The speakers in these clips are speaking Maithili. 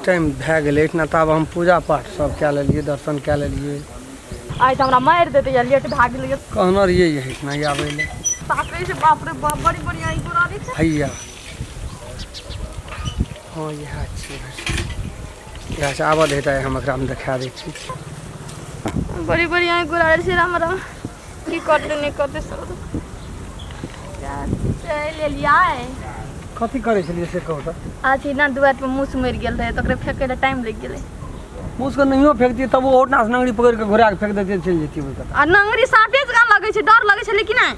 टाइम भए गेलै एहिठिना ताबे हम पूजा पाठ सब कए लेलियै दर्शन कए लेलियै आइ तऽ हमरा मारि देतै या लेट भए गेलै कहने रहियै एहिठिना आबै लए ताकै छै बाप रे बाप बड़ी बढ़िया ई गोरारी छै हैया हँ इएह छियै इएह छै आबऽ दे तऽ हम एकरामे देखा दै छी बड़ी बढ़िया गुरार छै राम राम की करते नहीं करते सब चलि एलियै कथी करै छलियै से कहू तऽ अथी ना दुआरि पर मूस मरि गेल रहै तऽ ओकरे फेकै लए टाइम लागि गेलै मूसके नहियो फेकतियै तब ओ ओहिठिनासँ नंगरी पकड़ि कऽ घुरा कऽ फेक दैतियै चलि जैतियै ओहि आ नंगरी साँपे जकाँ लगै छै डर लगै छलै कि नहि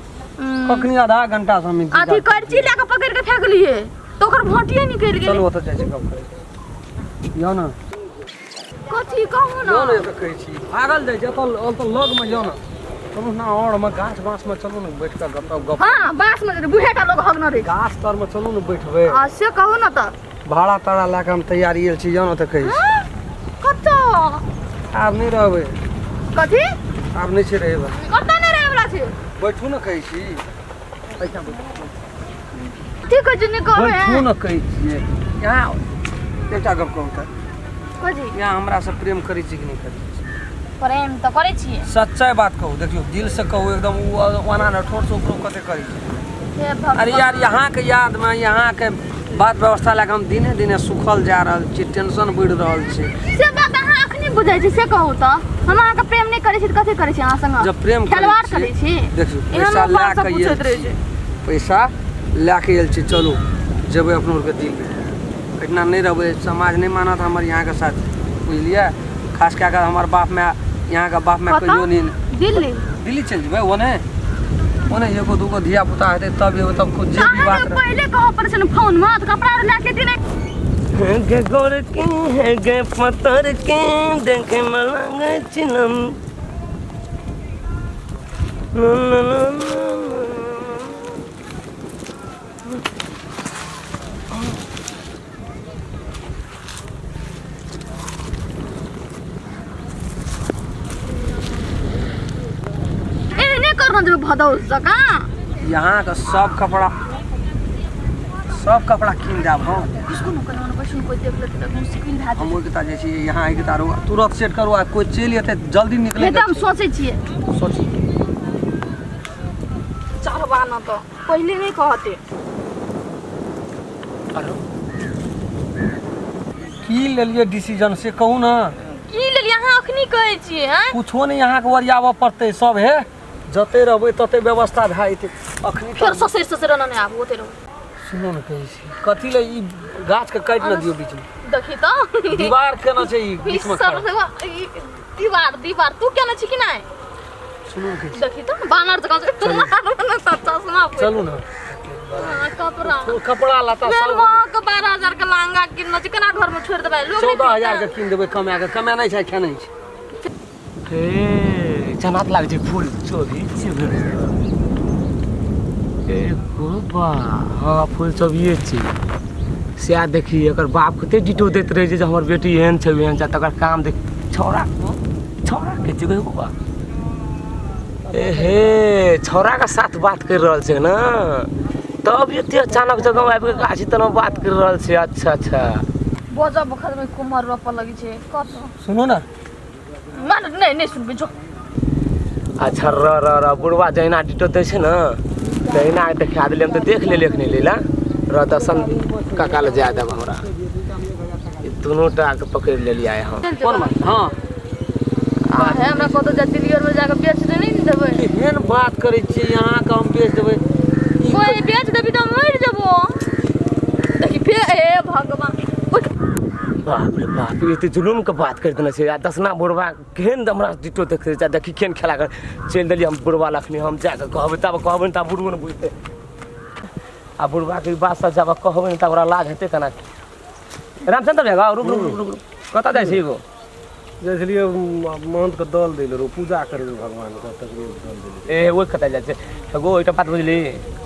कखनी आधा घंटा से हम इंतजार अथी करची लए कऽ पकड़ि कऽ फेकलियै तऽ ओकर भोटिए निकलि गेलै चलू ओतऽ जाइ छी गप करै यौ ने कथी कहू ने यौ ने एतऽ कहै छी भागल जाइ छै एतऽ ओतऽ लगमे यौ ने चलू ने और मे गाछ बाँस मे चलू ने बैठ कऽ गप गप हँ बाँस मे बूढ़ेटा लोग हगने रहै गाछ तर मे चलू ने बैठबै आ से कहू ने तऽ भाड़ा ताड़ा लए कऽ हम तैयारी आयल छी यौ ने तऽ कहै छी कतऽ आब नहि रहबै कथी आब नहि छै रहै कतऽ नहि रहै वला छै बैठू ने कहै छी एहिठाम बैठू की कहै छी नहि कहबै बैठू ने कहै छियै यहाँ एकटा गप कहू तऽ कथी यहाँ हमरासँ प्रेम करै छी कि नहि करै छी प्रेम तऽ करै छियै सच्चाइ बात कहू देखियौ दिलसँ कहू एकदम ओ ओना नहि ठोरसँ उपरो कते करै छी हे भगवान अरे यार यहाँके यादमे यहाँके बात व्यवस्था लए कऽ हम दिने दिने सुखल जा रहल छी टेंशन बढ़ि रहल छै से बात अहाँ अखनी बुझै छी से कहू तऽ हम अहाँके प्रेम नहि करै छी तऽ कथी करै छी अहाँ संग जब प्रेम करै खेलवाड़ छियै, करै छी देखियौ एहन पैसा लोक लए बात सब कऽ पूछैत आयल रहै छी छै पैसा लए कऽ आयल छी चलू जेबै अपनो आरके दिल्ली एहिठिना नहि रहबै समाज नहि मानत हमर यहाँके साथ बुझलियै खास कए कऽ हमर बाप माय यहाँके बाप माय कतऽ? कहियो नहि दिल्ली दिल्ली चलि जेबै ओने ओने एगो दूगो धिया पुता हेतै तब एगो तब जे भी अहाँके बात रहै पहिले कहऽ पड़ै छै ने फोनमे तऽ कपड़ा आर लए के एती नहि गे गोर के हे गे पतर के देखे में लगे चिलम एहने करना जेबै भदौस जकाँ यहाँके सब कपड़ा सब कपड़ा कीन देब हम किसको न करना बैसू कोई देख लेतै तऽ मुश्किल भए हम ओहिके ता जाइ छी यहाँ आइके तारो तुरंत सेट करू आ कोइ चलि एतै जल्दी जेतै निकलै नहि तऽ हम सोचै छियै सोची चढ़बा न तऽ पहिले नहि कहते अरे की लेलियै डिसीजन से कहू ने की लेलियै अहाँ अखनी कहै छियै आँय कुछो नहि अहाँके ओरियाबऽ पड़तै सब हे जते रहबै तते व्यवस्था भए जेतै अखनी फेर ससरि ससरि नहि आबू ओते रहू सुनू ने कहै छी कथी ले ई गाछके काटि ने दियौ बीचमे देखी तऽ दीवार केना छै ई ई बीचमे सब खड़ा? ई दीवार दीवार तू केने छी कि नहि सुनू ने कहै छी देखी तऽ बानर जकाँ छै। चश्मा पहिर। चलू ने हाँ, कपड़ा तो कपड़ा लत्ता मेरे सब माँ के 12,000 के लहंगा किनने छै केना घर में छोड़ि देबै लोग नहि 14,000 के कीन देबै कमा के कमा नहि छै खेनाइ छै हे चना तऽ लागै छै फूल चोभी छियै ए बा हँ फूल चोभिए छी सएह देखी एकर बाप कते डिटो दैत रहै छै जे हमर बेटी एहन छै ओहन छै तकर काम देख छौड़ा छौड़ा के छै गो बा ए हे छौड़ा के साथ बात कर रहल छै ने तब एते अचानक जगह आबि के गाछी तना बात कर रहल छै अच्छा अच्छा बजऽ बखत में कुम्हर रोपऽ लगै छै कतऽ सुनू ने मान नहि नहि सुनबै जो अच्छा र र र बुढ़वा जहिना डिटो दै छै ने तहिना देखा देलियै हम तऽ देख लेलियै एखनी लीला र दर्शन काका लए जाय देब हमरा ई दुनू टा के पकड़ि लेलियै आइ हम कोन बात हँ आ हे हमरा कतौ जा दिल्ली आरमे जाके बेच दे नहि ने देबै केहन बात करै छियै अहाँके हम बेच देबै ई कोई बेच देबी तऽ मरि जेबो देखी फेर हे भगवान उठ बाप रे बाप ई तऽ जुलुमके बात करि देने छै आ दसना बुढ़वा केहन हमरा डिटो देखै छै आ देखी केहन खेला कर चलि देलियै हम बुढ़वा लखनी हम जाकऽ कहबै तब कहबै ने तब बुढ़बो ने बुझतै आ बुढ़बाके ई बात सब जब कहबै ने तब ओकरा लाज हेतै केना रामचन्द्र भैया रुक रुक रुक रुक रुक कतऽ जाइ छी एगो जाइ छलियै महन्थके दल दै लए रहौ पूजा करै रहौ भगवानके तकरे दल दै लए ए ओहि कतऽ जाइ छै एगो एकटा बात बुझली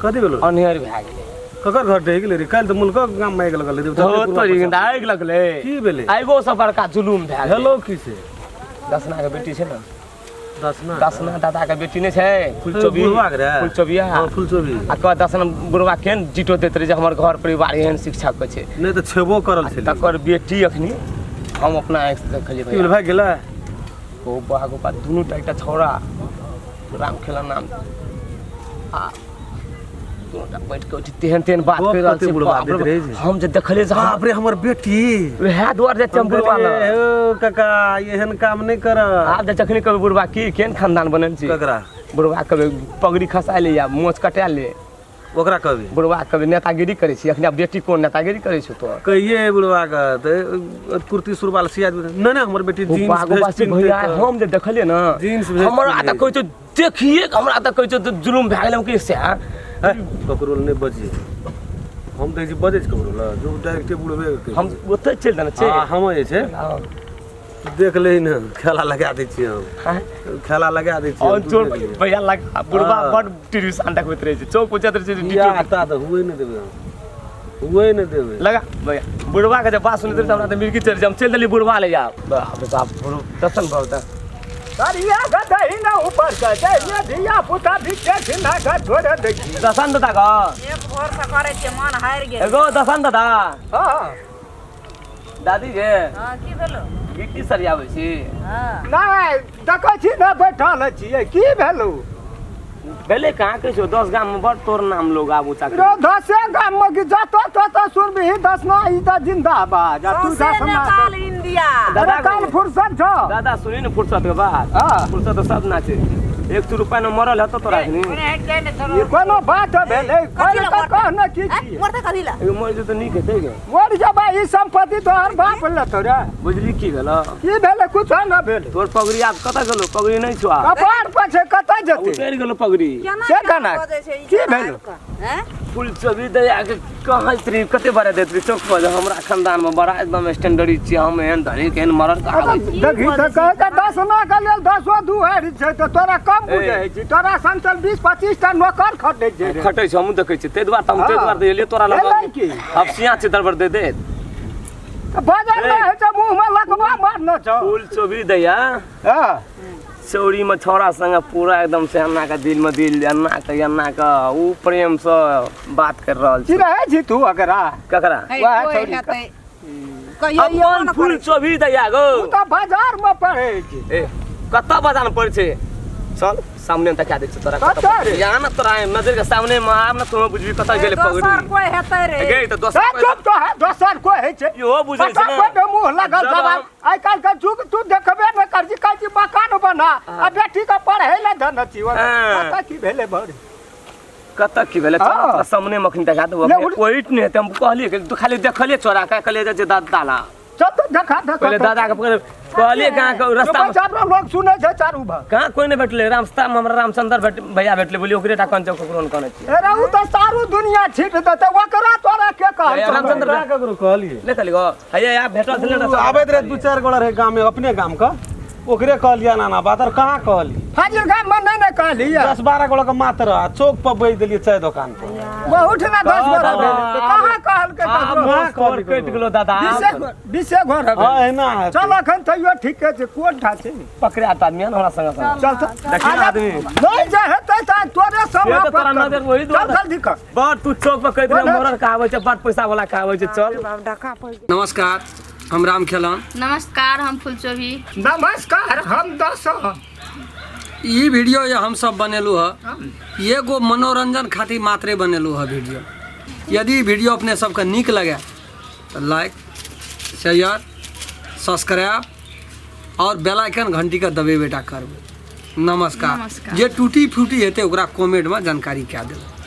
कथी भेलो अनहेर भए गेलै ककर घर ढहि गेलै रे काल्हि तऽ मुलकक गाममे आगि लगल रहै धो तोरी आगि लगलै की भेलै आइगो सब बड़का जुलुम भए गेलै हेलो की से दसना के बेटी छै ने दसना दसना दादा के बेटी नहि छै फुलचोबी। बुढ़वा के रे? फुलचोबिया। हँ, फुलचोबी। आ कह दसना बुढ़वा केहन जीटो दैत रहै जे हमर घर परिवार एहन शिक्षक के छै। नहि तऽ छेबो करल छलै। तकर बेटी अखनी हम अपना आँखि से देखलियै की भेल, भैया। भागि गेलै? ओ बा गोपा दुनू टा एकटा छौड़ा राम खेला नाम आ दुनू टा बैठ के तेहन तेहन बात गप करि रहल कते छै। बुढ़वा बाप रे दैत रहै छै। हम जे देखलियै से बाप रे, हमर बेटी। वएह दुआरे जाइ छियै हम बुढ़वा लग। हे काका, एहन काम नहि कर। आब जे जखनी कभी बुढ़वा की केहन खानदान बनल छी। ककरा? बुढ़वा कभी पगड़ी खसा ले या मोछ कटा ले। ओकरा कभी बुढ़वा कभी नेतागिरी करै छी अखनी। आब बेटी कोन नेतागिरी करै छौ तोहर? कहिए बुढ़वा के तऽ कुर्ती सुरवाल सिया देबै। नहि नहि, हमर बेटी ओ जीन्स बागो भेस्ट बासी पिन्हतै भैया तऽ- हम जे देखलियै ने जीन्स भेस्ट हमरा तऽ पिन्है। कहै छौ देखिए के हमरा तऽ कहै छौ तऽ जुलुम भए गेलै। हम कि सएह है, ककरो लए नहि बजियै। हम देखै छी बजै छै ककरो लए जो डायरेक्टे बुढ़बे के हम ओतऽ चलि देने छै। हँ, हम जे छै देख लही ने, खेला लगा दै छियै हम। हाँ? खेला लगा दै छियै और हम, तू चोर देख लिहे। भैया लग बुढ़वा हाँ। बड़ टेलीविजन देखबैत रहै छै, चौक पर जाइत रहै छै। बियाह आता तऽ हुए नहि देबै हम, हुए नहि देबै। लगा भैया बुढ़वा के जब बात सुनैत रहै छै, हमरा तऽ मिर्गी चढ़ि जाइ। हम चलि देलियै बुढ़वा ले आब। बाप रे बाप, दर्शन भऽ गेल। करिया गदही न ऊपर के दैया धिया पुता भी देखि ना के छोड़े देखी। दर्शन दादा का एक भोर से करै छियै, मन हारि गेल। एगो दर्शन दादा। हाँ। दादी गे। हँ, की भेलो? गिट्टी सरियाबै छी? हँ। नहि देखै छी ने, बैठल छियै। की भेलौ? भेलै कहाँ कहै छौ, 10 गाम में बड़ तोर नाम लोग आबू चा। रो दसे गाम में कि जतो ततो सुनबिही दसना ई तऽ जिंदाबाद आ तू सौंसे दसना नेपाल इंडिया। दादा अरे काल फुर्सत छौ। दादा सुनी ने फुर्सत के बात। हाँ। फुर्सत तऽ सब नाचे। 100 रुपया ने मरल हेतौ तोरा एखनी। ई कोनो बात भेलै? कथी लए कह मरतै? कह ने की आँय, छियै? मरतै कथी लए? एगो मरि जेतौ नीक हेतै गे। मर जेबै ई संपत्ति तोहर बाप लेतौ रे। बुझली की भेलौ? की भेलै? कुछो न भेलै। तोर पगड़ी आब कतऽ गेलौ? पगड़ी नहि छौ आब। कपार पर छै, कतऽ जेतै? उतरि गेलौ पगड़ी। केना से केना केना? बजै छै ई की केना भेलौ? आबि कऽ, आँय? फुल चोरी दया के कहैत रही, कते बारे दैत रही चौक पर जे हमरा खानदान में बड़ा एकदम स्टैंडर्ड छियै हम, एहन धनी एहन मरल कहाबै छी। देखी तऽ कहै तऽ दसना के लेल दसो दू हारि छै तऽ तोरा कम बुझै छी? तोरा समतल 20-25 टा नौकर खटै छै रे। खटै छै, हमहूँ देखै छियै, ताहि दुआरे तऽ हम ताहि हँ। दुआरे तऽ एलियै तोरा लग। एलै की? अब सियाँ छै दरबर दे देत। तऽ बाजार मे होइ छै मुँह मे लकवा मारने छौ। फूल चोभी दैया। हँ। चौरी में छौड़ा संगे पूरा एकदम से अन्ना के दिल में दिल अन्ना के अन्ना के ऊ प्रेम से बात कर रहल की छै। रहै छी तू ओकरा? ककरा? हे, वएह कोइ छौड़ी के। हेतै। कहियो इहो अपन न फूल करै छै। चोभी दैया गो। तू तऽ बाजार मे पढ़ै छी। ए कतऽ बाजार में पड़ै छै? चल सामने में देखा दै छियौ तोरा। कतऽ कतऽ रे? यहाँ ने तोरा नजर के सामने में आब ने तू बुझबी कतऽ गेलै दोसर पगड़ी। कोइ हेतै रे। गे तऽ दोसर ए, कोइ- चुप तो है, दोसर कोइ होइ छै। इहो बुझै छै ने। फटाफट मुँह लगल जब जवाब। हम- आइ काल्हि के युग तू देखबे नहि कर छी, कहै छी मकान बना आ बेटी के पढ़ै लए धन छी। हाँ। कतऽ की भेलै बड़? कतऽ की भेलै? चल हाँ। तोरा सामने में अखन देखा देबौ। ले, उठ। ओहिठ नहि हेतै। हम कहलियै कि तू खाली देखलियै चोरा के, कहलियै जे दादा ला। चल तऽ देखा देखा। पहिले दादा के पकड़ कहलियै कहाँ के रास्ता में चुप लोग सुनै छै चारू भाग। कहाँ कोई नहि भेटलै रास्ता में हमरा। रामचंद्र भेट भैया भेटलै, बोलिए ओकरे टा कन ककरो नहि कहने छियै। अरे उ तऽ सारू दुनिया छीट देतै, ओकरा तोरा के कहै? भैया, रामचंद्र ककरा ककरो कहलियै? नहि कहली गो हैया या भेटल छलै ने। उ आबैत रहे दू चारि गोड़ा रहे गाम में, अपने गाम के, ओकरे कहलियै नाना बात और कहाँ कहलियै। हाजिर गाम में नहि ने कहलियै। 10-12 गोड़ा के मात्र आ चौक पर बैठ देलियै चाय दुकान पर। बहुत ना 10 गोरा भेलै तऽ कहाँ कहलकै आब ककरो? कहाँ तोर कहली? कटि गेलो दादा। बीसे घर हँ, एना हेतै। चल अखन तैयो ठीके छै, कोन ठा छै? पकड़े तऽ आदमी हमरा संगे संगे। चल तऽ। देखी ने आदमी। नहि जे हेतै तऽ तोरे सब से तऽ तोरा नजर ओही चल दुआरे। जल्दी कर। बड़ तू चौक पर कहि देले मरल कहाबै छै, बड़ पैसा वाला कहाबै छै। चल। बाप, डका पड़ि गेल। नमस्कार, हम राम खेलन। नमस्कार, हम फुलचोभी। नमस्कार, हम दस। ई वीडियो जे हम सब बनेलहुँ हँ, एगो मनोरंजन खातिर मात्रे बनेलहुँ हँ वीडियो। यदि ई वीडियो अपने सबके नीक लगे तऽ लाइक शेयर सब्सक्राइब और बेल आइकन घंटी के दबेबे टा करबै। नमस्कार। नमस्कार। जे टूटी फूटी हेतै ओकरा कमेंटमे जानकारी कए देबै।